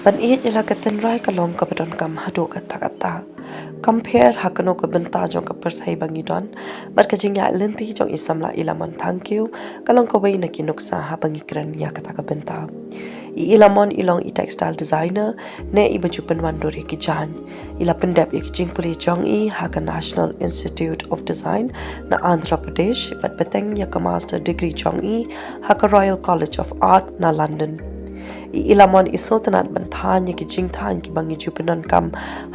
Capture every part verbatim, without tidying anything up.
Ban ïeit ïa la ka tynrai ka long kaba donkam haduh katta katta. Kam pher ha kano ka bynta jong ka pyrthei ba ngi don, bad ka jingïaid lynti jong i samla Ilamon Thangkhiew ka long kawei na ki nuksa haba ngi kren ïa kata ka bynta. I Ilamon i long i textile designer, ne iba ju pynwandur ïa ki jaiñ. I la pyndep ïa ki jingpule jong i ha ka National Institute of Design na Andhra Pradesh, bad bteng ïa ka master degree jong i ha ka Royal College of Art na London. I Ilamon i sngewtynnad ban thaiñ ïa ki jingthaiñ kiba ngi ju pyndonkam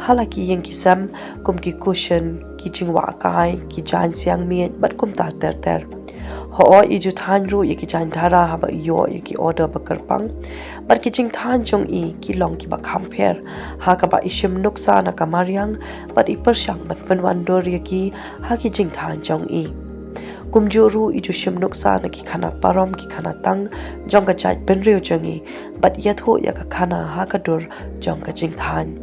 ha la ki ïing ki sem, kum ki cushion, ki jingwah kai, ki jaiñ siang miej, bad kumta ter ter. Hooid, i ju thaiñ ruh ïa ki jaiñ dhara haba i ïoh ïa ki order ba kyrpang. Bad ki jingthaiñ jong i ki long kiba kham pher, ha kaba i shim nuksa na ka mariang, bad i pyrshang ban pynwandur ïa ki ha ki jingthaiñ jong i. Kumjuh ruh i ju shim nuksa na ki khana parom, ki khana tang jong ka jaitbynriew jong i, bad ïathuh ïa ka khana ha ka dur jong ka jingthaiñ.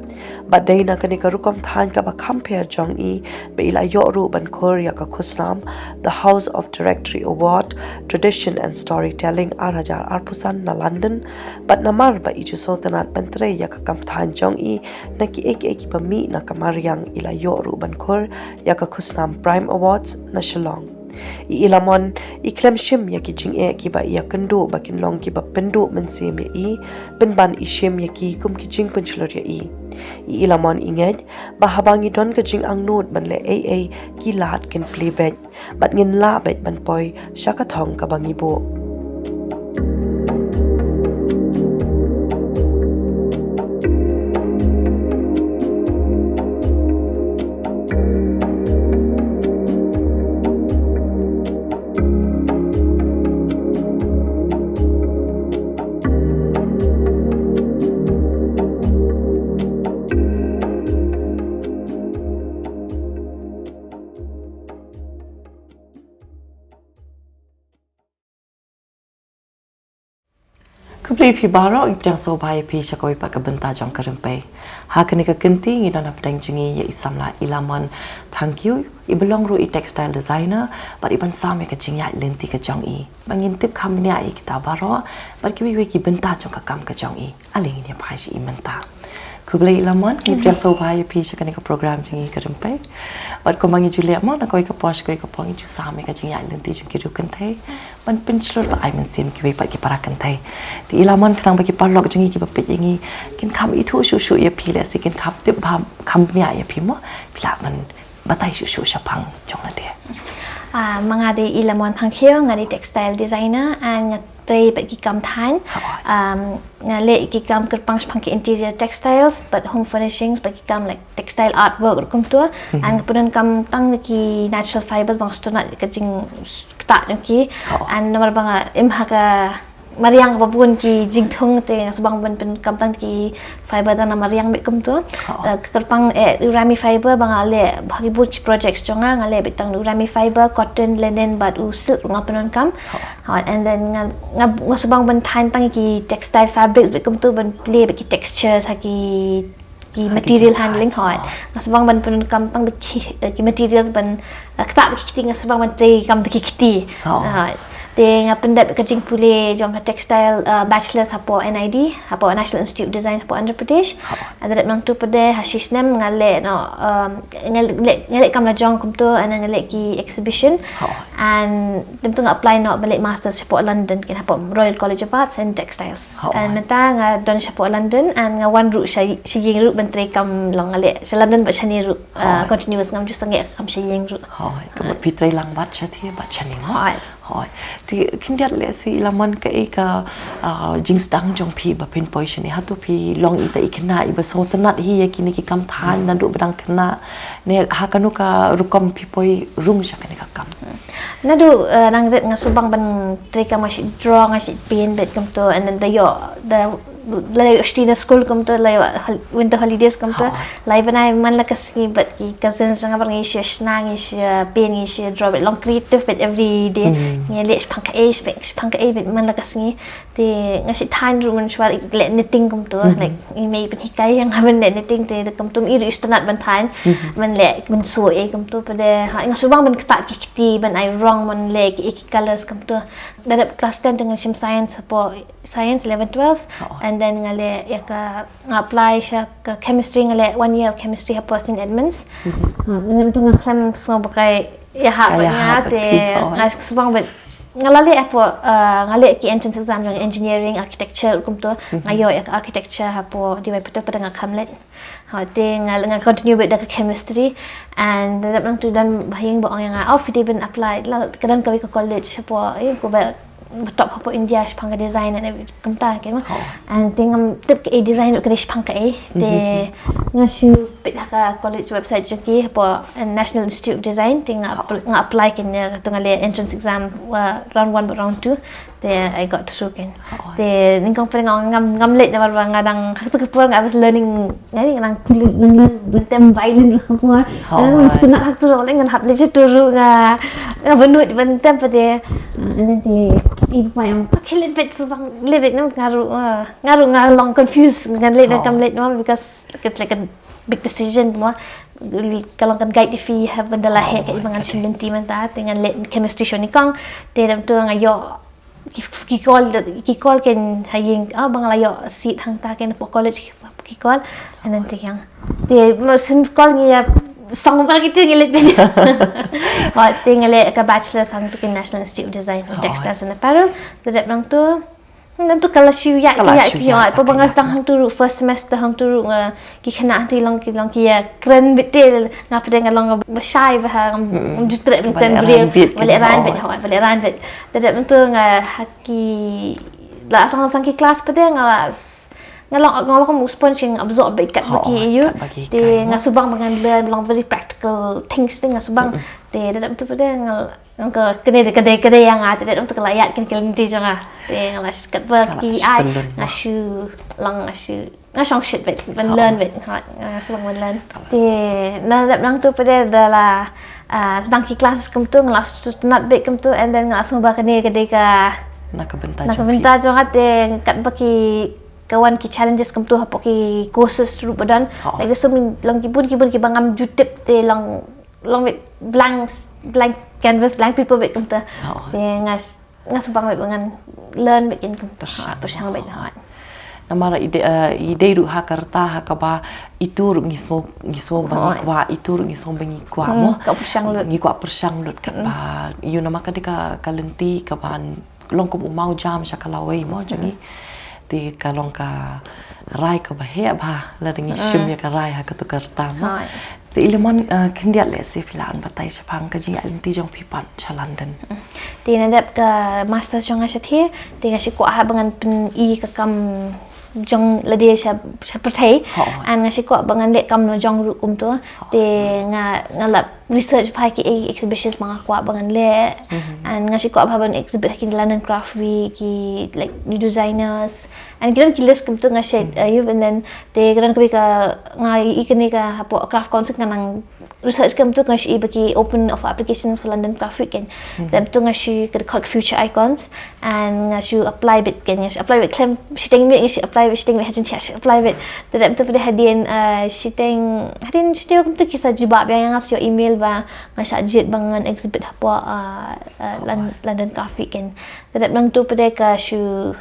Bad dei na kane ka rukom thaiñ kaba kham pher jong i ba i la ïoh ruh ban khur ïa ka khusnam The House of Directory Award, Tradition and Storytelling ar hajar arphew san na London. Bad namar ba i ju sngewtynnad ban trei ïa ka kam thaiñ jong i na kiei kiei kiba mih na ka mariang, i la ïoh ruh ban khur ïa ka khusnam Prime Awards na Shillong. I Ilamon i khlem shim ïa ki jingeh kiba i ïakynduh ba kin long kiba pynduh mynsiem ïa i, pynban i shim ïa ki kum ki jingpynshlur ïa i. I Ilamon i ngeit ba haba ngi don ka jingangnud ban leh ei ei, ki lad kin plie beit, bad ngin lah beit ban poi sha ka thong kaba ngi buh. Khublei phi baroh, ngi pdiang sngewbha ïa phi sha kawei pat ka bynta jong Ka Rympei. Ha kane ka kynti ngi don hapdeng jong ngi ïa i samla Ilamon Thangkhiew, iba long ruh i textile designer, bad iban sam ïa ka jingïaid lynti ka jong i. Ba ngin tip kham bniah ïa kita baroh bad kiwei kiwei ki bynta jong ka kam ka jong i. Ale ngin ïa phai sha i mynta. Khublei Ilamon, ngi pdiang sngewbha ïa phi sha kane ka program jong ngi Ka Rympei. Bad kumba ngi ju leh mo, na kawei ka por sha kawei ka por ngi ju sam ïa ka jingïaid lynti jong ki riewkynthei ban pynshlur ba ai mynsiem kiwei pat ki para kynthei. Te Ilamon, khnang ba ki paralok jong ngi kiba peit ïa ngi kin kham ithuh shuh shuh ïa phi, lehse kin kham tip bha, kham bniah ïa phi mo, phi lah ban batai shuh shuh shaphang jong lade. Ah, ma nga dei Ilamon Thangkhiew, nga dei textile designer and nga trei bad ki kam thaiñ. Hooid. Um, nga leh ki kam kyrpang shaphang ki interior textiles bad home furnishings, bad ki kam like textile artwork ruh kumta. Mhm. And nga pyndonkam tang ki natural fibers, ba nga sngewtynnad ka jingktah jong ki. Hooid. And namar ba nga im ha ka mariang kaba bun ki jingthung, te nga sngewbang ban pyndonkam tang ki fiber tang na mariang beit kumta. Hooid. Eh, ka kyrpang, eh, urami fiber ba nga leh ha ki bun ki projects jong nga, nga leh beit tang urami fiber, cotton, linen bad u silk ruh nga pyndonkam. Hooid. Hooid, and then nga, nga, nga sngewbang ban thaiñ tang ki textile fabrics beit kumta, ban plie beit ki textures ha ki ki material handling, hooid. Nga sngewbang ban pyndonkam tang bad ki, eh, ki materials ban, eh, ktah bad ki kti, nga sngewbang ban trei kam da ki kti. Hooid. Te nga pyndep ka jingpule jong ka textile, eh, bachelors hapoh N I D, hapoh National Institute of Design hapoh Andhra Pradesh. Hooid. Nga dep nangtu pat de ha shi snem nga leh noh, um, nga leh, nga leh kam la jong kumta, and nga leh ki exhibition. Hooid. And dep tu nga apply noh ban leh masters hapoh London, kin hapoh Royal College of Arts and Textiles. Hooid. And mynta nga don shapoh London and nga wan ruh sha, sha ïing ruh ban trei kam, long nga leh sha London bad shane ruh, uh, continuous, ngam ju sangeh kam sha ïing ruh. Hooid, ka mut phi trei lang bad shatei bad shane mo? Hooid. Hooid. Te khyndiat lehse Ilamon, kaei ka, uh, jingsdang jong phi ba phin poi shane? Hato phi long ita i khynnah iba sngewtynnad hi ïa kine ki kam thaiñ naduh ba dang khynnah, ne ha kano ka rukom phi poi rung sha kane ka kam? Naduh, eh, nangrit nga sngewbang ban trei kam, nga shu draw, nga shu paint beit kumta, and then da ïoh, da, la ïoh shuti na skul kumta, la ïoh hol-, winter holidays kumta. Hooid. Lai bnai man la ka sngi bad ki cousins jong nga bad ngi shu shna, ngi shu paint, ngi shu draw beit, long creative beit every day. Hmm. Ngi leh shaphang kaei, shaphang, shaphang kaei beit man la ka sngi. Te nga shu thaiñ ruh mynshuwa, leh knitting kumta, mhm, like, i mei i pynhikai ïa nga ban leh knitting, te kumta i ruh i sngewtynnad ban thaiñ, mhm, ban leh, ban sew ei kumta pat de. Ha, nga sngewbang ban ktah ki kti, ban ai rong, ban leh ki, ki colors kumta. Da dep class ten te nga shim science hapoh, science eleven twelve. Oh. And then nga leh ïa ka, nga apply sha ka chemistry, nga leh one year of chemistry hapoh Saint Edmunds. Ha, nga tu nga khlem sngew ba ka ïahap bad nga, te nga sngewbang bad nga la leh hapoh, uh, nga leh ki entrance exam jong engineering, architecture kumto. Nga ïoh ïa ka architecture hapoh D Y Patil, pat nga khlem leh. Ha, te nga, nga continue bad da ka chemistry. And dep nangtu don ba ha ïing ba ong ïa nga, oh, phi dei ban apply la ka don kawei ka college hapoh, ïa, kaba, ba top hapoh India shaphang ka design and everything kumta, keiñ mo. And te ngam tip kaei design ruh ka dei shaphang kaei. Te nga shu peit ha ka college website jong ki hapoh, uh, National Institute of Design, te nga, nga apply, keiñ, ïa katu, nga leh entrance exam, uh, round one bad round two. Te I got through, keiñ. Te nyngkong pat nga ngam, ngam leh namar ba nga dang, ha katu ka por nga was learning, nga dang pule, nang learn ban tem violin ruh ka por. Te nga sngewtynnat ha katu ruh, leh ngan hap leh jatu ruh, nga, nga bynta ban tem pat te. And then te i pa ong, okay, leh beit, sngewbang leh beit, nga ruh, uh, nga ruh nga long confused, ngan leh ne kam leh mo, because it's like a big decision mo. Ka long kan guide ïa phi ha ban da la heh kaei ba ngan shim lynti mynta. Te ngan leh chemistry shuwa nyngkong. Te dep tu nga ïoh ki, ki call, ki call, keiñ, ha ïing, ah, ba nga la ïoh seat hangta, keiñ, hapoh college ki, ki call. And then te ïa, te ma shu call ngi ïa song ba ki te ngi leh beit. Te nga leh ka bachelor hangtu, keiñ, National Institute of Design and Textiles and Apparel. Te dep nangtu, nangtu ka la shu ïaid, ka la shu ïaid, ïaid, pa ba nga sdang hangtu ruh first semester hangtu ruh nga, ki khynnah hangtu long, ki long ki ïakren beit te, nga pat nga long ba shy bha, ngam ju treh ban kren briew. Ba leh raiñ beit, hooid, ba leh raiñ beit. Te dep nangtu nga ha ki, la sdang, sdang ki class pat nga la s-, nga long, nga long kum u sponge, nga absorb beit katba ki ïohi. Te nga sngewbang ba ngan learn, long very practical things te nga sngewbang. Te dep nangtu pat nga, nga, kane ka dei, ka dei ïa nga, te dep nangtu ka la ïaid kin ki lynti jong nga. Te nga la shu, katba ki ai, nga shu long, nga shu, nga shong shit beit ban learn beit, nga, nga sngewbang ban learn. Te na dep nangtu pat da la, ah, sdang ki classes kumtu, nga la sngewtynnat beit kumtu, and then nga la sngew ba kane ka dei ka, na ka bynta, na ka bynta jong nga. Te katba ki, ka wan ki challenges kumtu hapoh ki courses ruh ba don. Like, there's so many, long ki bun, ki bun kiba ngam ju tip, te long, long beit blank, blank canvas, blank paper beit kumtu. Te nga, nga sngewbang beit ba ngan learn beit, keiñ, kumtu. Pyrshang beit, hooid. Namar i dei, eh, i dei ruh ha ka rta ha kaba itu ruh ngi sngew, ngi sngew ba ngi kwah, itu ruh ngi sngew ba ngi kwah mo. Ka pyrshang lut. Ngi kwah pyrshang lut katba ïoh, namar ka dei ka, ka lynti kaba long kum u mawjam sha ka lawei mo jong ngi. Te ka long ka rai kaba heh bha lada ngi shim ïa ka rai ha katu ka rta mo. Te i Lemon, eh, khyndiat lehse phi lah ban batai shaphang ka jingïaid lynti jong phi pat sha London. Te na dep ka masters jong nga shathie, te nga shu kwah ha ba ngan pyni ka kam jong lade sha, sha pyrthei. And nga shu kwah ba ngan leh kam nongjoh ruh kumtu. Te nga, nga la research bha ki exhibitions ba nga kwah ba ngan leh. And nga shu kwah bha ban exhibit ha ki London Craft Week, ki, like, new designers. And ki don ki list kumtu, nga shu, uh, ïoh, and then te ka don kawei ka, nga ïohi kane ka hapoh Craft Council, nga nang research kumtu, nga shu ïohi ba ki open of applications for London Craft Week, keiñ. Te dep tu nga shu, ka dei ka Future Icons. And nga shu apply beit, keiñ, nga shu apply beit khlem shiteng miet, nga shu apply beit shiteng miet, hajrong nga shu apply beit. Te dep tu pat hadien, uh, shiteng, hadien shiteng kumtu ki sa jubab ïa nga, sa ïoh email ba nga shah jied ba ngan exhibit hapoh, uh, uh, Lon-, London Craft Week, keiñ. Te dep nangtu pat ka shu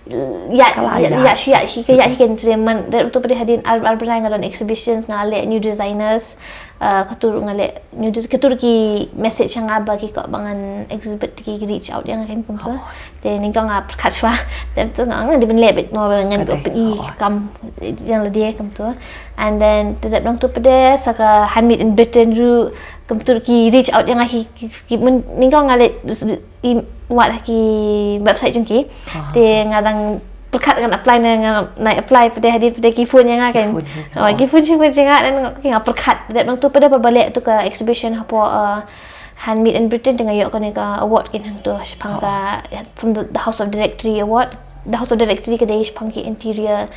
ïa, ïa, ïa, shu ïa hi, ka ïa hi, keiñ, te man, te dep tu pat hadien ar, ar bnai nga don exhibitions, nga leh new designers. Uh, katu ruh nga leh, nyu dis-, katu ruh ki message ïa nga ba ki kwah ba ngan exhibit, ki reach out ïa nga, keiñ, kumtu. Te nyngkong nga pyrkhat shuwa. Te dep tu nga ong dei ban leh beit mo, ba ngan pyni kam ïa lade kumtu. And then te dep nangtu pat sa ka Handmade in Britain ruh kumtu ki reach out ïa nga, ki, ki, ki, nyngkong nga leh i wad ha ki website jong ki. Te nga dang pyrkhat ngan apply ne, ngan apply pat, hadien pat ki phone ïa nga, keiñ. Ki phone, ki phone ïa nga, te nga pyrkhat. Te dep nangtu pat ba leh tu ka exhibition hapoh, uh, Handmade in Britain, te nga ïoh kane ka award, keiñ, hangtu shaphang ka, from the, the House of Directory Award. The House of Directory ka dei shaphang ki interior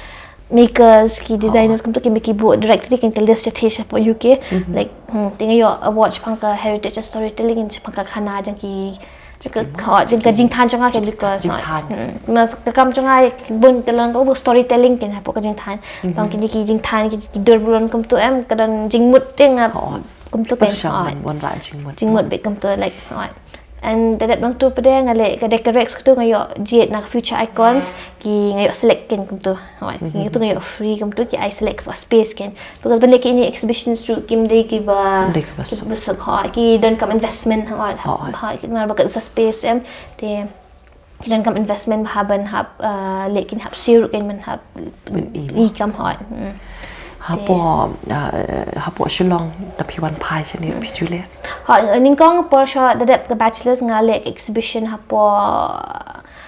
makers, ki designers, kumtu, ki, ki buh directory, keiñ, ka list shathie shapoh U K. Like, hmm, te nga ïoh award shaphang ka heritage and storytelling, shaphang ka khana jong ki, ka, ka, ka jingthan jong nga, keiñ, because, hmm, ma ka kam jong nga bun ka long ka storytelling, keiñ, hapoh ka jingthan. Tang kine ki jingthan, ki, ki dur burom kumtu, em, ka don jingmut te nga kumtu, keiñ. Pyrshang ban wanrah jingmut. Jingmut beit kumtu, like, hooid. And da dep nangtu pat de nga leh ka Decorex, katu nga ïoh jied na ka Future Icons, ki nga ïoh select kein kumtu. Hooid, katu nga ïoh free kumtu, ki ai select for space kein. Because ban leh kine exhibitions ruh kim dei kiba, dei kiba suk, hooid, ki don kam investment, hooid. Hooid. Hooid, ki mar ba ka sa space em, te ki don kam investment ba hap ban hap, uh, leh kin hap siew ruh kein ban hap pyni, i kam, hooid. Hmm. Hapoh, uh, hapoh Shillong da phi wan phai shane phi ju leh? Hooid, nyngkong por shuwa da dep ka bachelors nga leh ka exhibition hapoh,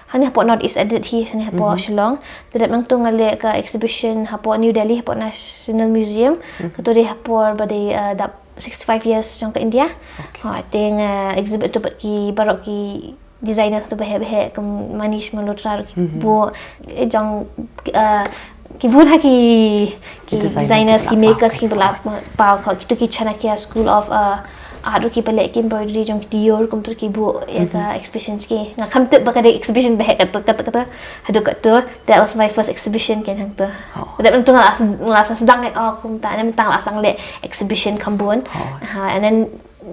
hangne hapoh North East Edit hi, shane hapoh Shillong. Da dep nangtu nga leh ka exhibition hapoh New Delhi, hapoh National Museum. Katu dei ha por ba dei, uh, dap sixty-five years jong ka India. Okay. Hooid, te nga exhibit tu bad ki baroh ki designers tu baheh baheh, kum Manish Malhotra ruh ki buh, eh, jong, eh, ki buh ha ki, ki designers, ki makers, ki ba la paw, kitu ki Chanakya School of, eh, Art ruh kiba leh ki embroidery jong ki Dior kumtu ki buh ïa ka exhibition ki. Nga kam tip ba ka dei exhibition baheh katu, katu, katu. Haduh katu, that was my first exhibition kein hangtu. Dep nangtu nga la sdang, oh, kumta, ne mynta nga la sdang leh exhibition kham bun. Ha, and then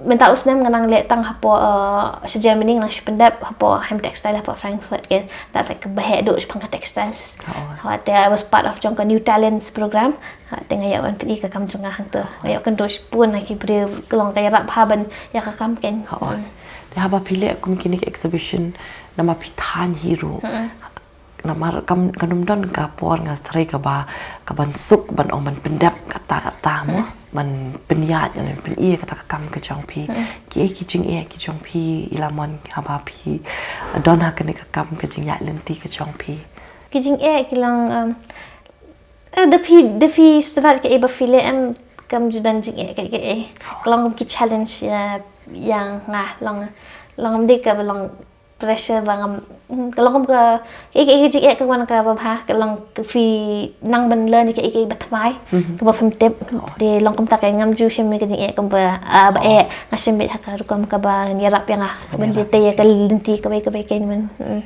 mynta u snem nga nang leh tang hapoh, uh, sha Germany, nga nang shu pyndep hapoh Heim Textile hapoh Frankfurt kein. That's like ka baheh duh shaphang ka textiles. Hooid. Hooid, te I was part of jong ka New Talents program. Hooid, te nga ïoh ban pyni ka kam jong nga hangtu. Nga ïoh kynduh shibun na ki briew, ka long ka ïarap bha ban ïa ka kam kein. Hooid. Te haba phi leh kum kine ki exhibition, namar phi thaiñ hi ruh. Namar kam, kam don ka por nga trei kaba, kaban suk ban ong ban pyndep kata kata mo, ban pynïaid, ban pyni kata ka kam ka jong phi. Kiei ki jingeh ki jong phi, i Lamon, haba phi don ha kane ka kam ka jingïaid lynti ka jong phi? Ki jingeh ki long, um, eh, da phi, da phi start kaei ba phi leh em, kam ju don jingeh kaei kaei. Ka long ki challenge, eh, ïa nga, long, long dei kaba long pressure ba ngam, mm, ka long kum ka, ka, ka, ka jingeh ka wan kaba bha, ka long ka phi nang ban learn ïa kaei kaei ba thymmai, kaba phim tip. Te long kumta ka ngam ju shim ïa ka jingeh kumba, ah, ba eh, nga shim beit ha ka rukom kaba ïarap ïa nga ban leh te ïa ka lynti kawei kawei kein man. Mm.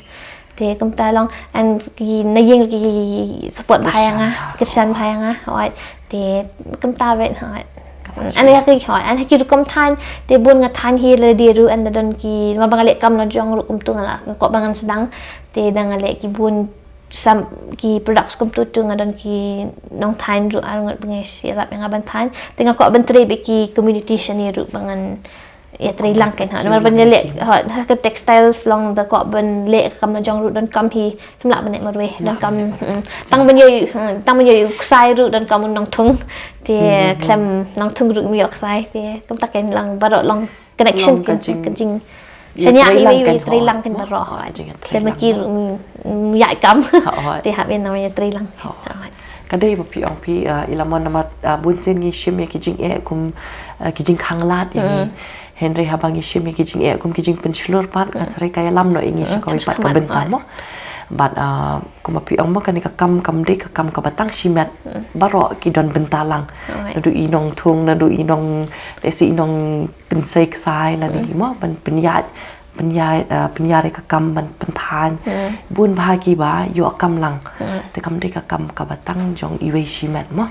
Te kumta long, and ki na ïing ki support bha ïa nga, kyrshan bha ïa nga, hooid. Te kumta beit, hooid. Ani ha ki, hooid, ani ha ki rukom thaiñ, te bun nga thaiñ hi lade ruh, and da don ki, ma ba nga leh kam la jong ruh kumtu nga la, nga kwah ba ngan sdang. Te da nga leh ki bun sam ki products kumtu tu nga don ki nongthaiñ ruh ar ngut ba ngi ïarap ïa nga ban thaiñ. Te nga kwah ban trei bad ki community shane ruh ba ngan ïatrei lang kein, ha. Namar ban ïaleh, ha, ha ka textiles long da kwah ban leh ka kam la jong ruh, don kam hi phim lah ban leh marwei, don kam, mm, tang ban ïoh, mm, tang ban ïoh ksai ruh don kam u nongthung. Te khlem nongthung ruh ym ïoh ksai, te kumta kein long baroh long connection, ka jing, ka jing shaniah iwei iwei, ïatrei lang kein baroh. Khlem ki ruh, mm, ïaid kam. Te hap ban ïatrei lang. Ka dei ba phi ong phi, ah, i Lamon, namar, ah, bun sien ngi shim ïa ki jingeh kum, ah, ki jingkhanglad ïa ngi. Hynrei haba ngi shim ïa ki jingeh kum ki jingpynshlur pat, nga tharai ka ïalam noh ïa ngi sha kawei pat ka bynta mo. Bad, ah, kumba phi ong mo, kane ka kam kam dei ka kam kaba tang shimet. Baroh ki don bynta lang. Naduh i nongthung, naduh i nong, lehse i nongpynsei ksai lane mo, ban pynïaid, pynïaid, ah, pynïaid ïa ka kam ban pynthaiñ. Bun bha kiba ïoh kam lang. Te kam dei ka kam kaba tang jong iwei shimet mo.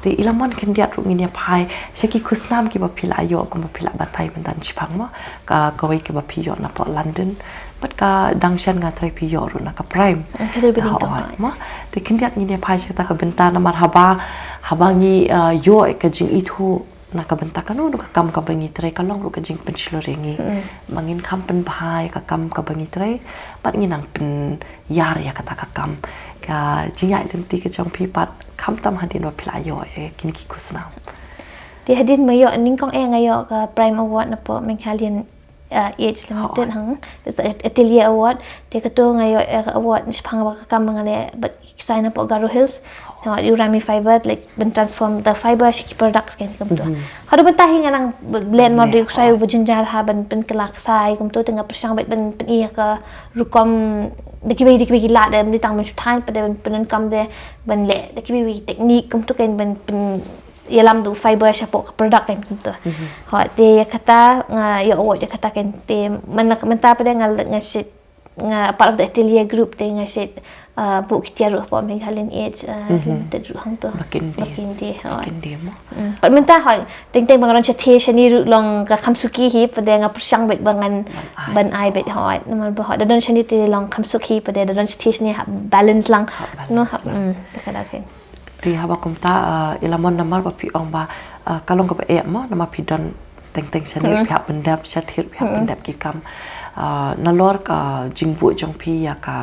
Te i Lamon, khyndiat ruh ngin ïa phai sha ki khusnam kiba phi la ïoh kumba phi la batai mynta shaphang mo. Ka, kawei kaba phi ïoh na poh London. Bad ka dang shen nga tharai phi ïoh ruh na ka Prime. Hooid mo. Te khyndiat ngin ïa phai sha kata ka bynta, namar haba, haba ngi, ah, ïoh ka jingithuh na ka bynta kano kano ka kam kaba ngi trei, ka long ruh ka jingpynshlur ïa ngi. Ba ngin kham pynbha ïa ka kam kaba ngi trei, bad ngin nang pynïar ïa kata ka kam. Ka jingïaid lynti ka jong phi pat, khamtam hadien ba phi la ïoh ïa kine ki khusnam. Te hadien ba ïoh, nyngkong eh nga ïoh ka Prime Award na poh Meghalaya, uh, Age Limited, hang. It's a Atelier Award. Te katu nga ïoh, eh, award shaphang ba ka kam nga leh bad ksai na poh Garo Hills. Na u Rami Fiber, like, ban transform the fiber sha ki products kein kumtu. Haduh mynta hi nga nang blend mo, da u ksai uba jynjar ha ban pynkylla ksai kumtu, te nga pyrshang beit ban pyni ïa ka rukom da kiwei da kiwei ki lad, da ym dei tang ban shu thaiñ pat, da ban pyndonkam, da ban leh da kiwei kiwei ki technique kumtu kein ban pyn ïalam da u fiber shapoh ka product kein kumtu. Hooid, te ïa kata nga ïoh award ïa kata kein, te man la mynta pat de nga, nga shait, nga part of the Atelier group, te nga shait Ah, buh ki tiar ruh hapoh Meghalaya Age, ah, Mhm. limited ruh hangto. Ba kin die. Ba kin die, hooid. Ba kin die mo. Mm. Bad mynta hooid, teng teng ba nga don shathie shane ruh long ka kham suki hi, pat de nga pyrshang beit ba ngan Ban ai. ban ai beit hooid. Namar ba hooid, da don shane te long kham suk hi, pat de da don shathie shane hap balance lang. Hap balance No, hap, lang. mm, te ka da ken. Te haba kumta, ah, i Lamon namar ba phi ong ba, ah, ka long kaba eh mo, namar phi don teng teng shane Mm. phi hap pyndep, shathie phi hap Mm. pyndep ki kam. Ah, nalor ka jingbuh jong phi ïa ka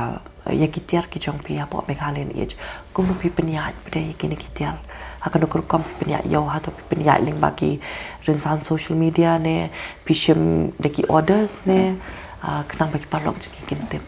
ïa ki tiar ki jong phi hapoh Meghalaya Age. Kumno phi pynïaid pat de ïa kine ki tiar? Ha kano ka rukom phi pynïaid ïa u, hato phi pynïaid lyngba ki rynsan social media ne phi shim da ki orders ne, ah, khnang ba ki paralok jong ngi kin tip?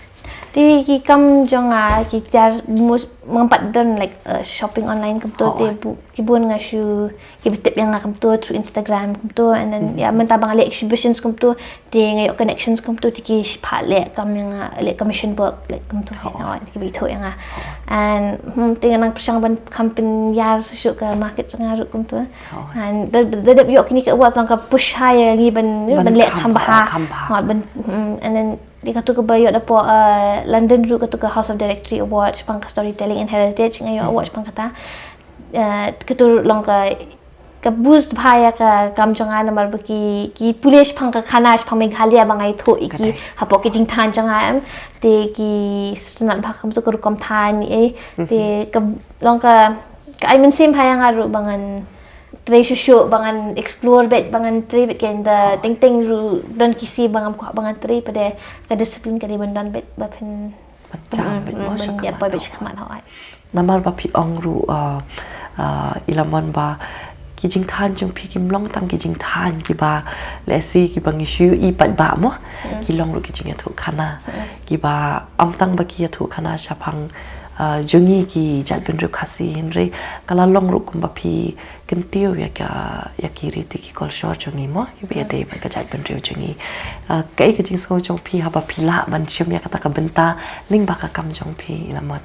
Te ki kam jong nga ki tiar mus ngam pat don like, uh, shopping online kumto Oh, te oh. bu-, ki bun nga shu ki ba tip ïa nga kumto through Instagram kumto, and then Mm. ïa mynta ba nga leh exhibitions kumto te nga ïoh connections kumto te ki shu phah leh kam ïa nga, leh commission work like kumto. Oh. Hooid, ki ba ithuh ïa nga. Oh. And hmm, te nga nang pyrshang ban kham pynïar shuh shuh ka market jong nga ruh kumto. Oh. And da da da ïoh kine ki award long ka push high ïa ngi ban Ban ban leh kham kham bha, bha. kham bha. Hooid, ban, hmm, and then te katu kaba ïoh da hapoh, uh, London ruh katu ka House of Directory Award shaphang ka Storytelling and Heritage, nga ïoh Mhm. award shaphang kata. Uh, katu ruh long ka, ka boost bha ïa ka kam jong nga namar ba ki, ki pule shaphang ka khana shaphang Meghalaya ba nga ithuh ïa ki Ka dei. hapoh ki jingthan jong nga em. Te ki sngewtynnat bha kumtu ka rukom than eh. Mhm. Te ka long ka, ka ai mynsiem bha ïa nga ruh ba ngan trei shuh shuh, ba ngan explore beit, ba ngan trei beit ken da Oh. teng teng ruh don ki sngi ba ngam kwah ba ngan trei, pat de ka discipline ka dei ban don beit ba phin Ban jam Mm, beit mm, mo ban sha ïa khmat poi beit sha khmat, hooid. Namar ba phi ong ruh, ah, ah, i Lamon ba ki jingthan jong phi kim long tang ki jingthan kiba lehse kiba ngi shu ïohi paidbah mo, Mm. ki long ruh ki jingïathuh khana. Mm. Kiba ym tang ba ki ïathuh khana shaphang, ah, jong ngi ki jaitbynriew Khasi, hynrei ka la long ruh kumba phi kyntiew ïa ka, ïa ki riti ki kolshor jong ngi mo, kiba ïadei bad ka jaitbynriew jong ngi. Ah, kaei ka jingsngew jong phi haba phi lah ban shim ïa kata ka bynta lyngba ka kam jong phi, i Lamon?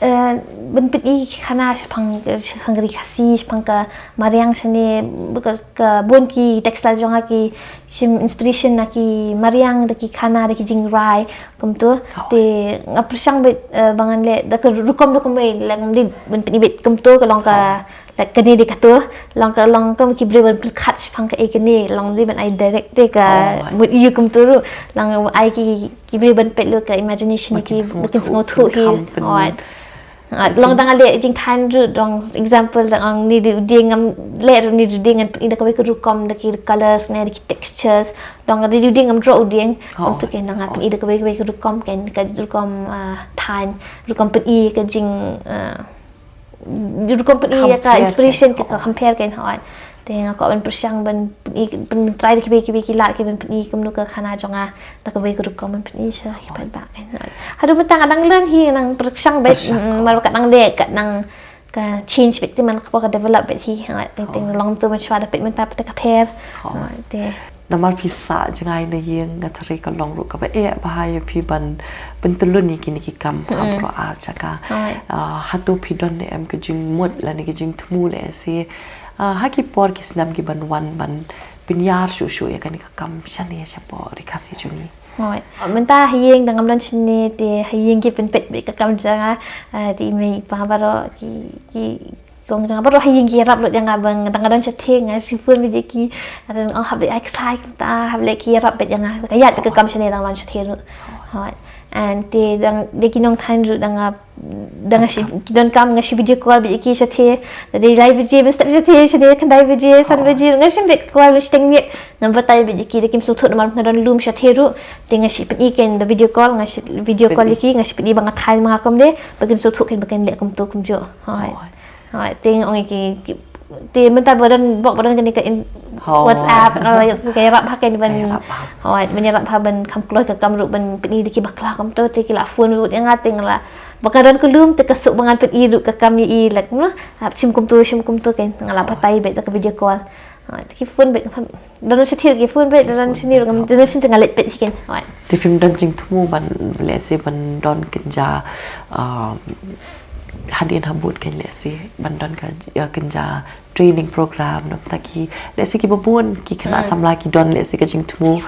Eh, ban pyni ki khana shaphang, shaphang ka ri Khasi, shaphang ka mariang shane, ka, ka bun ki textile jong nga ki shim inspiration na ki mariang, da ki khana, da ki jingrai kumtu. Oh. Te nga pyrshang beit, eh, ba ngan leh da ka rukom da kumwei, leh ngam dei ban pyni beit kumtu, ka long ka Oh. Like, kane dei katu, long ka, long ka ki briew ban pyrkhat shaphang kaei kane, long dei ban ai direct te ka Oh. mut ïa kumtu ruh, long ai ki, ki briew ban peit ruh ka imagination Ba kin ki, ba kin sngewthuh, sngewthuh kin hi. kham pyn- Hooid. Ah, Kin long sng- dang leh jingthan ruh, dang example dang ong ni dei u dieng ngam leh ruh ni u dieng ngan pyni da kawei ka rukom da ki colors ne da ki textures. Long dei u dieng ngam draw u dieng. Oh. Kumtu ken dang ngan Oh. pyni da kawei kawei ka rukom ken ka rukom, ah, than, rukom pyni ka jing, ah, rukom pyni ïa ka Compare inspiration kan, ka, ka oh. compare kan, hooid. Te nga kwah ban pyrshang ban pyni, ban try da kiwei kiwei ki lad ki ban pyni kumno ka khana jong nga, da kawei ka rukom ban pyni sha ki paidbah kan, hooid. Haduh mynta nga dang learn hi, nga dang pyrshang beit, Pyrshang, mm, oh. mar ba ka dang leh, ka dang ka change beit, te man ka por ka develop beit hi, hooid. Teng teng Oh. long tu mynshuwa da peit mynta pat ka pher. Oh. Hooid, te. Namar phi sah jngai na ïing, nga tharai ka long ruh kaba eh bha ïa phi ban pyntyllun ïa kine ki kam ha Mm. baroh ar jaka. Hooid. Ah, hato phi don ne em ka jingmut lane ka jingthmu lehse, ah, ha ki por ki snem ki ban wan ban pynïar shuh shuh ïa kane ka kam shane shapoh ri Khasi jong ngi? Hooid. Mynta ha ïing dang ngam don shane te ha ïing ki pynpeit beit ka kam jong nga, ah, te i mei i pa baroh ki, ki kong jong nga baroh ha ïing ki ïarap lut ïa nga ba nga dang don shathie nga shu phone beit ïa ki. Nga dang ong hap leh ai ksai kumta, hap leh, ki ïarap beit ïa nga. Ka ïaid beit ka kam shane dang don shathie ruh. Hooid. And te dang de ki nongthaw ruh dang nga, dang nga shu, ki donkam nga shu video call beit ïa ki shathie. Da dei lai baje ban step shathie shane, khyndai baje, san baje. Nga shu video call, nga shu teng miet. Nga batai beit ïa ki, da kim sngewthuh namar nga don lum shathie ruh. Te nga shu pyni ken da video call, nga shu video call ïa ki, nga shu pyni ba nga thaw ma nga kumne, ba kin sngewthuh ken ba kin leh kumtu kumjuh. Hooid. Hooid. Hooid, te nga ong ïa ki, ki, te mynta ba don, bok ba don kane ka in-, Hooid. WhatsApp, nga la ka ïarap bha kane ban, Ka ïarap bha. Hooid, ban ïarap bha ban kham kloi ka kam ruh ban pyni da ki bakla kumto, te ki la phone ruh ïa nga, te nga la, ba ka don ka lum, te ka suk ba ngan pyni ruh ka kam ïa i, like, no, hap shim kumto, shim kumto, kan, nga la batai beit da ka video call. Hooid, te ki phone beit, don shathie ki phone beit, don shathie, don shathie nga leit beit hi, kan. Hooid. Te phim don jingthmu ban, lehse ban don kynja, um, hadien habud kan lehse, ban don ka, uh, kynja training program, na bynta ki, lehse kiba bun, ki khynnah Mm. samla ki don, lehse ka jingthmu,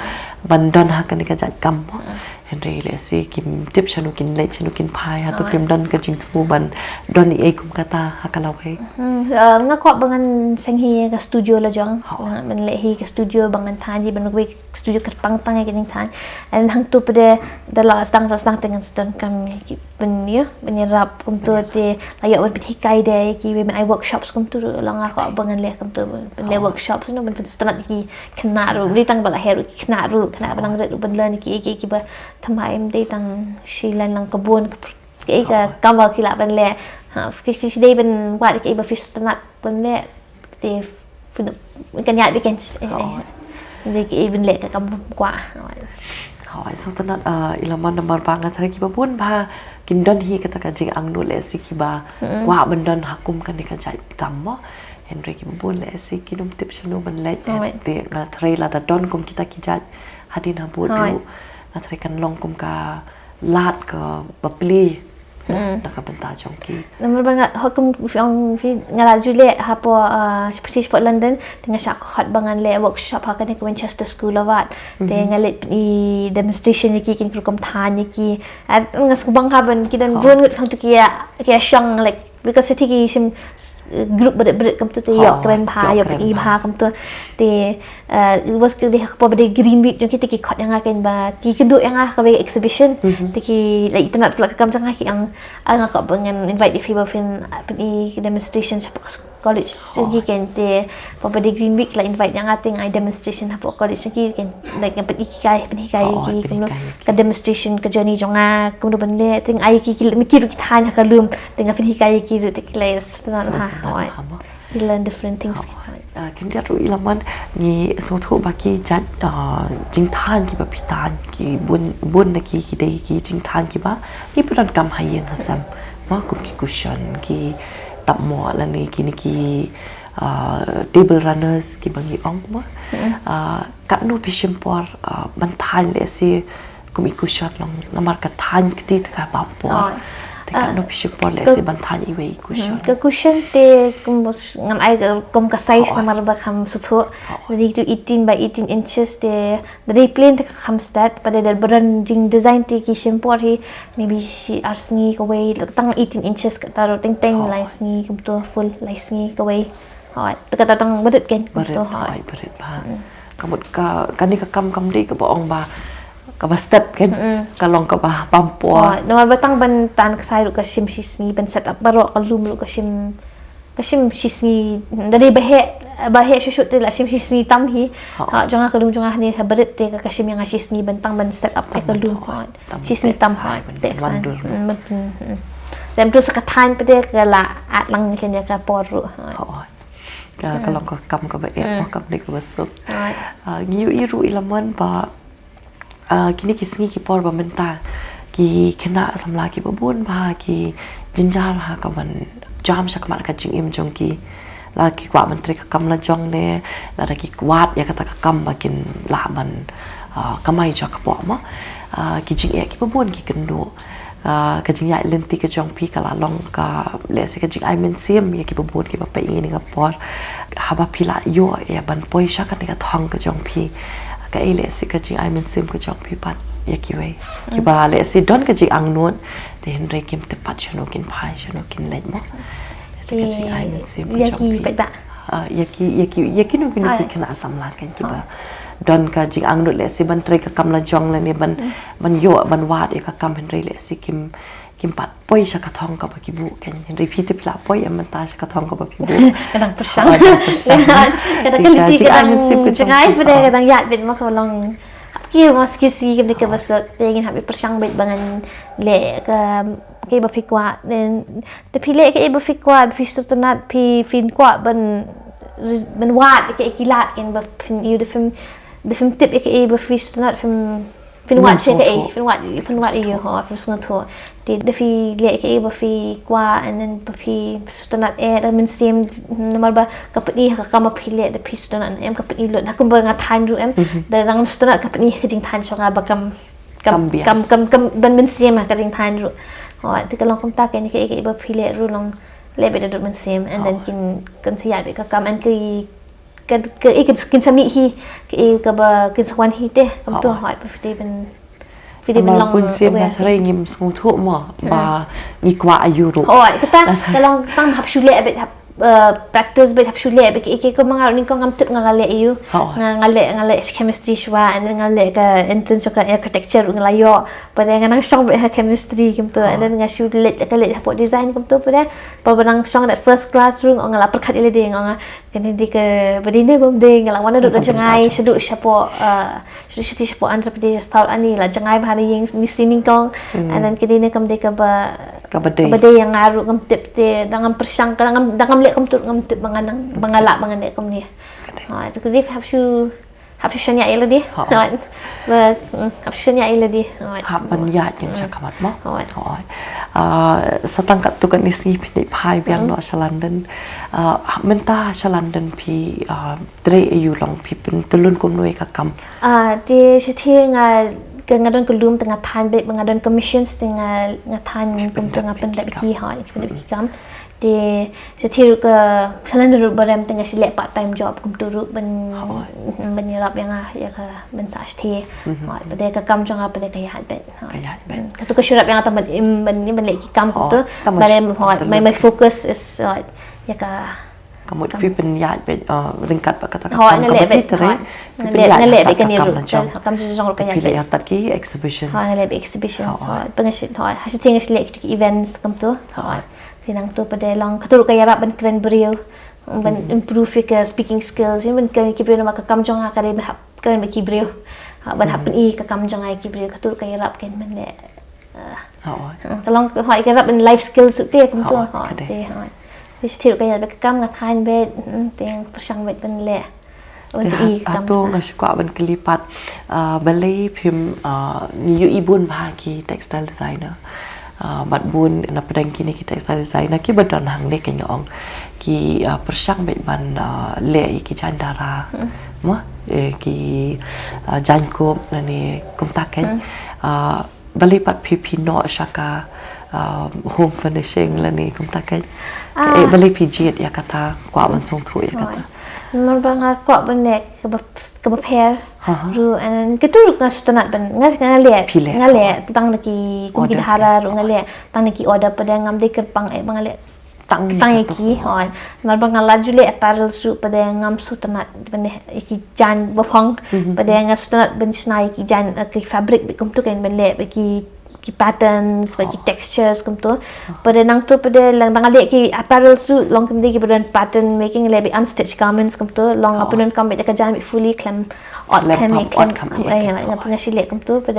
ban don ha kane ka jait kam. Mm. Hynrei lehse kim tip shano kin leit, shano kin phai, hato kim don ka jingthmu ban don ei ei kum kata ha ka lawei. Hmm, uh, nga kwah ba ngan seng hi ka studio la jong. Nga ban leh hi ka studio ba ngan than hi ban wei studio kyrpang tang ïa ka jingthan. And hangtu pat de da la sdang sdang te ngan sdang kam ki pynïa pynïarap kumtu te la ïoh ban pynhikai de ki women ai workshops kumtu la nga kwah ba ngan leh kumtu ban leh workshops no ban pynsngew ki khynnah ruh. Mri tang ba la her ki khynnah ruh khynnah ba nang rit ruh ban leh ki ki ki ba thymmai em dei tang shi lan lang ka bun ka ka ka kam ba ki lah ban leh. Ha ki ki dei ban wad ki ba phi sngewtynnat ban leh. Te kan ïa bi kan. Dei ki ban leh ka kam kwah. Hooid, sngewtynnat i Lamon namar ba nga tharai kiba bun ba kin don hi kata ka jingangnud lehse kiba kwah ban don ha kum kane ka jait kam mo. Hynrei kiba bun lehse kin ym tip shano ban leit. Te nga tharai lada don kum kita ki jait hadien habud ruh nga tharai kan long kum ka lad kaba plie na ka bynta jong ki. Namar ba nga ha kum phi ong phi nga la ju leh hapoh uh, phi hapoh London te nga shah khot ba ngan leh workshop ha kane ka Winchester School of Art. Te nga leh i demonstration ïa ki kin kru kam than ïa ki. Nga sngewbang ha ban ki don bun ngut khang tu ki ïa ki ïa shong like because te ki shim group bret bret kumtu te ïoh kren bha ïoh i bha kumtu te was ki dei ha kaba dei Green Week jong ki te ki khot ïa nga ken ba ki kynduh ïa nga ha kawei exhibition te ki la itynnat la ka kam jong nga ki ong nga kwah ba ngan invite ïa phi ba phin pyni demonstration sha college jong ki ken te ba dei Green Week la invite ïa nga te nga ai demonstration hapoh college jong ki ken like ngan pyni ki kai pyni kai ki kumno ka demonstration ka journey jong nga kumno ban leh te nga ai ki ki ki ruh ki than ha ka lum te nga pyni kai ki ruh te ki la itynnat ha. Ki learn different things. Khyndiat ruh i Lamon ngi sngewthuh ba ki jait jingthan kiba phi than ki bun bun na ki ki dei ki jingthan kiba ki pyndonkam ha ïing ha sem. Ma kum ki cushion ki tapmoh lane kine ki table runners kiba ngi ong ma. Katno phi shim por ban than lehse kum i cushion long namar ka than kti te ka bam por. Te katno phi shim por lehse ban than iwei i cushion. Ka cushion te kum ngan ai kum ka size namar ba kham sngewthuh. Dei tu eighteen by eighteen inches te dei plain te ka kham stet pat de da ba don jing design te ki shim por hi maybe shi ar sngi kawei tang eighteen inches kata ruh teng teng lai sngi kumtu full lai sngi kawei. Hooid, te kata tang barit kan kumtu hooid. Barit ba. Ka mut ka kane ka kam kam dei kaba ong ba kaba stet kan ka long kaba bam por. Namar ba tang ban tan ksai ruh ka shim shi sngi ban set up baroh ka lum ruh ka shim ka shim shi sngi da dei ba heh ba heh shuh shuh te la shim shi sngi tam hi. Jong nga ka lum jong nga ne ha barit te ka shim ïa nga shi sngi ban tang ban set up ka lum. Shi sngi tam hooid te san. Dem tu sa ka than pat de ka la at lang ken ïa ka por ruh. Ka long ka kam kaba eh kam dei kaba suk. Ngi ïohi ruh i Lamon ba kine ki sngi ki por ba mynta ki khynnah samla kiba bun ba ki jynjar ha ka ban jam shakhmat ka jingim jong ki. Lada ki kwah ban trei ka kam la jong ne lada ki kwah ïa kata ka kam ba kin lah ban kamai jaka poh ma. Ki jingeh kiba bun ki kynduh. Ka jingïaid lynti ka jong phi ka la long ka lehse ka jingai mynsiem ïa kiba bun kiba peit ïa kane ka por. Haba phi la ïoh ïa ban poi sha kane ka thong ka jong phi. Kaei lehse ka jingai mynsiem ka jong phi pat ïa kiwei kiba lehse don ka jingangnud te hynrei kim tip pat shano kin phai shano kin leit mo. Lehse ka jingai mynsiem ka jong phi. Ïa ki ïa ki ïa kino kino ki khynnah samla kan kiba don ka jingangnud lehse ban trei ka kam la jong lane ban ban ïoh ban wad ïa ka kam hynrei lehse kim kim pat poi sha ka thong kaba ki buh kan hynrei phi te phi la poi em mynta sha ka thong kaba phi buh. Ka dang pyrshang. Ka dang kynti ka dang jngai phi de ka dang ïaid beit ma ka long. Hap ki ma ski si kam de kaba suk te ngin hap pyrshang beit ba ngan leh ka kaba phi kwah. Te phi leh kaei ba phi kwah phi sngewtynnat phi phin kwah ban ban wad kaei ki lad kan ba phin ïoh da phim da phim tip kaei ba phi sngewtynnat phim phin wad sha kaei phin wad phin wad ïoh ho phim sngewthuh. Te da phi leh kaei ba phi kwah and then ba phi sngewtynnat eh da mynsiem namar ba ka pyni ha ka kam ba phi leh da phi sngewtynnat em ka pyni lut ha kumba nga than ruh em da dang sngewtynnat ka pyni ka jingthan sha nga ba kam Kam kam kam kam ban mynsiem ha ka jingthan ruh. Hooid te ka long kumta kane kaei kaei ba phi leh ruh long leh beit da ruh mynsiem and then kin kin sa ïaid beit ka kam and ki ka ka kin kin sa mih hi kaei kaba kin sa wan hi te kumta hooid ba phi te ban Phi dei ban long aware. Bun sien na tharai ngim sngewthuh mo ba ngi kwah aiu ruh. Hooid, kata ka long tang hap shu leh beit, hap practice beit, hap shu leh beit. Ki, ki, kumba nga ruh nyngkong ngam tip nga leh aiu. Nga, nga leh, nga leh chemistry shuwa, and then nga leh ka entrance ka architecture ruh nga la ïoh. Pat nga nang shong beit ha chemistry kumto, and then nga shu leh ka leh hapoh design kumto pat. Pat ba nang shong that first class ruh nga la pyrkhat ïa lade, nga ong kane dei kaba dei ne bym dei, nga la wan naduh ka jngai shaduh shapoh, shaduh shapoh Andhra Pradesh, South, ani la jngai bha na ïing, ni sien nyngkong. And then ka dei ne kam dei kaba, kaba dei ïa nga ruh ngam tip te, da ngam pyrshang, da ngam, da ngam leh kumto ngam tip ba nga nang, ba nga lah ba ngan leh kumne. Ha, te ka dei hap shu, hap shu shaniah ïa lade. Hap shu shaniah ïa lade. Hap ban ïaid ïa ka sha khmat mo. Sa tang katto katne sngi phi dei phai biang noh sha London. Mynta sha London phi trei aiu, long phi pyntyllun kumno ïa ka kam? Te shathie nga, ka, nga don ka lum te nga thaiñ beit, ba nga don commissions te nga, nga thaiñ kumto, nga pyndep ki, hooid, pyndep ki kam. Te shathie ruh ka sha London ruh ba rem te nga shu leh part time job kumto ruh ban, ban ïarap ïa nga ïa ka ban sah shathie. Hooid, pat ka kam jong nga pat ka ïaid beit. Ka ïaid beit. Kato ka shu ïarap ïa nga tang ban im, ban im, ban leh ki kam kumto. Ba rem, hooid, my, my focus is, hooid, ïa ka Ka mut phi pynïaid beit ryngkat bad kata ka kam kaba phi trei. Nga leh beit kane ruh, ka kam jong ruh ka ïaid beit. Phi leh ïa ki exhibitions. Nga leh beit exhibitions. Pynshit, ha shathie nga shu leh ki events kumto. Te nangto pat long kato ruh ka ïarap ban kren briew, ban improve ïa ka speaking skills, ban kren ki briew namar ka kam jong nga ka dei ban hap kren bad ki briew. Ban hap pyni ka kam jong nga ïa ki briew, kato ruh ka ïarap kein ban leh. Ka long, hooid, ka ïarap in life skills ruh te kumto. Hooid, te hooid. Te shathie ruh ka ïaid beit ka kam, nga thaiñ beit, te pyrshang beit ban leh. Te hato nga shu kwah ban kylli pat, balei phim, ngi ïohi bun bha ki textile designer, bad bun na pdeng kine ki textile designer kiba don hangne, kein ong ki pyrshang beit ban leh ïa ki jaiñ dara, mo, ki jaiñ kup lane kumta, kein. Balei pat phi, phi noh sha ka home furnishing lane kumta, kein? Balei phi jied ïa kata, kwah ban sngewthuh ïa kata? Namar ba nga kwah ban leh kaba, kaba pher ruh, and kato ruh nga sngewtynnat ban, nga, nga leh, nga leh tang na ki, kum ki dhara ruh nga leh tang na ki order, pat ngam dei kyrpang eh ba nga leh tang ïa ki, hooid. Namar ba nga la ju leh apparel ruh, pat ngam sngewtynnat ban leh ïa ki jaiñ ba phong, pat nga sngewtynnat ban shna ïa ki jaiñ, ki fabric bad kumto, kein, ban leh bad ki, ki patterns bad ki textures kumto. Pat nangto pat long, da nga leh ki apparel ruh long kum dei kiba don pattern making, leh bad unstitched garments kumto, long nga pyndonkam beit ka jaiñ bad fully khlem ot, khlem, khlem, nga pynshai leh kumto. Pat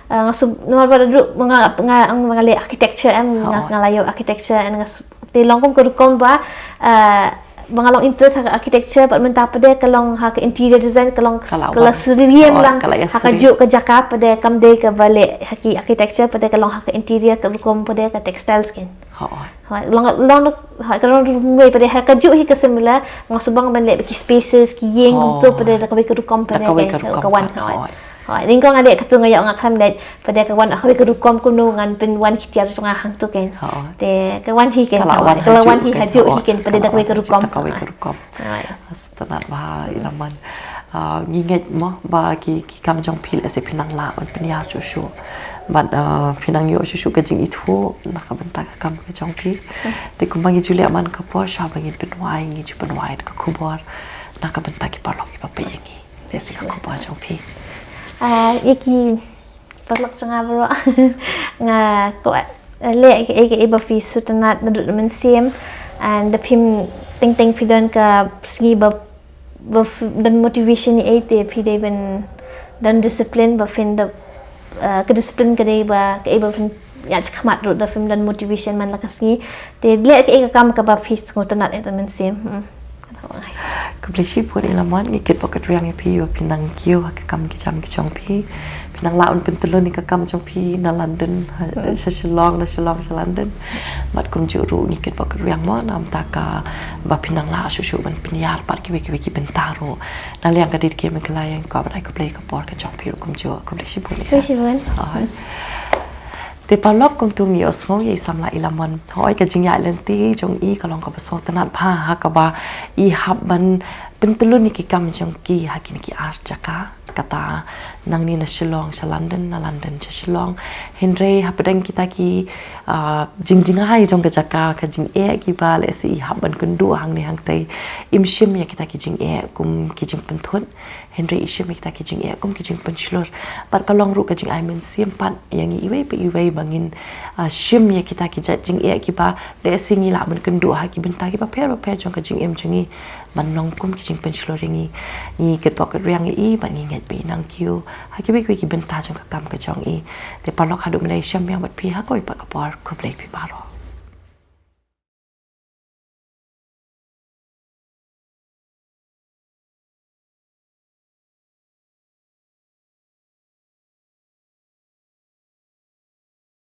nga shu, namar ba ruh nga, nga, nga leh architecture, em, nga, nga la ïoh architecture, and nga shu Te long kum ka rukom ba, eh, ba nga long interest ha ka architecture, bad mynta pat ka long ha ka interior design, ka long ka la syriem lang ha kajuh ka jaka, pat kam dei kaba leh ha ki architecture, pat ka long ha ka interior, ka rukom pat ka textiles, kein. Hooid, long, long, hooid, ka long rukom pat ha kajuh hi ka similar, nga shu bang ban leh ki spaces, ki ïing, kumto pat da kawei ka rukom pat ka wan, hooid. Hooid, nyngkong nga leh kato nga ïoh nga khlem leh, pat ka wan ha kawei ka rukom, kumno ngan pynwan ki tiar jong nga hangto, kein. Te ka wan hi, kein, ka la wan hi hajuh hi, kein, pat da kawei ka rukom. Sngewtynnat bha i Lamon. Ah, ngi ngeit mo ba ki, ki kam jong phi lehse phi nang lah ban pynïar shuh shuh. Bad, ah, phi nang ïoh shuh shuh ka jingithuh na ka bynta ka kam ka jong phi. Te kumba ngi ju leh man ka por, shwa ba ngin pynwai, ngi ju pynwai ka khubor na ka bynta ki paralok kiba peit ïa ngi. Lehse ka khubor jong phi. Ah, ïa ki paralok jong nga baroh. Nga kwah, eh, leh ïa kaei kaei ba phi sngewtynnat naduh mynsiem. And da phim teng teng phi don ka sngi ba, ba phi don motivation ïa ei, te phi dei ban don discipline, ba phin da, eh, ka discipline ka dei ba kaei ba phin ïaid shakhmat ruh da phim don motivation man la ka sngi. Te leh kaei ka kam kaba phi sngewtynnat ïa ka mynsiem. Hmm. Khublei shibun i Lamon, ngi kit bok kit riang ïa phi ba phi nang kiew ha ka kam ki jam ki jong phi. Phi nang lah ban pyntyllun ïa ka kam jong phi na London, ha, sha Shillong, na Shillong sha London. Bad kumjuh ruh ngi kit bok kit riang mo, namar kata ba phi nang lah shuh shuh ban pynïar pat kiwei kiwei ki bynta ruh. Na liang ka Dei Ki Meghalaya, ngi kwah ban ai khublei ka por ka jong phi ruh kumjuh. Khublei shibun ïa. Khublei shibun. Te paralok, kumta ngin ïohsngew ïa i samla i Lamon. Hooid, ka jingïaid lynti jong i ka long kaba sngewtynnat bha, ha kaba i hap ban pyntlun ïa ki kam jong ki ha kine ki ar jaka, kata nangne na Shillong sha London, na London sha Shillong. Hynrei hapdeng kita ki, ah, jingjngai jong ka jaka, ka jingeh kiba lehse i hap ban kynduh hangne hangtei, im shim ïa kita ki jingeh kum ki jingpynthut, hynrei i shim ïa kita ki jingeh kum ki jingpynshlur. Bad ka long ruh ka jingai mynsiem pat ïa ngi iwei pa iwei ba ngin, ah, shim ïa kita ki jait jingeh kiba lehse ngi lah ban kynduh ha ki bynta kiba pher bapher jong ka jingim jong ngi, ban long kum ki jingpynshlur ïa ngi. Ngi kyrpad kyrpad ïa i bad ngi ngeit ba i nang kiew ha kiwei kiwei ki bynta jong ka kam ka jong i. Te paralok, haduh mynne, shemphang bad phi ha kawei pat ka por. Khublei phi baroh.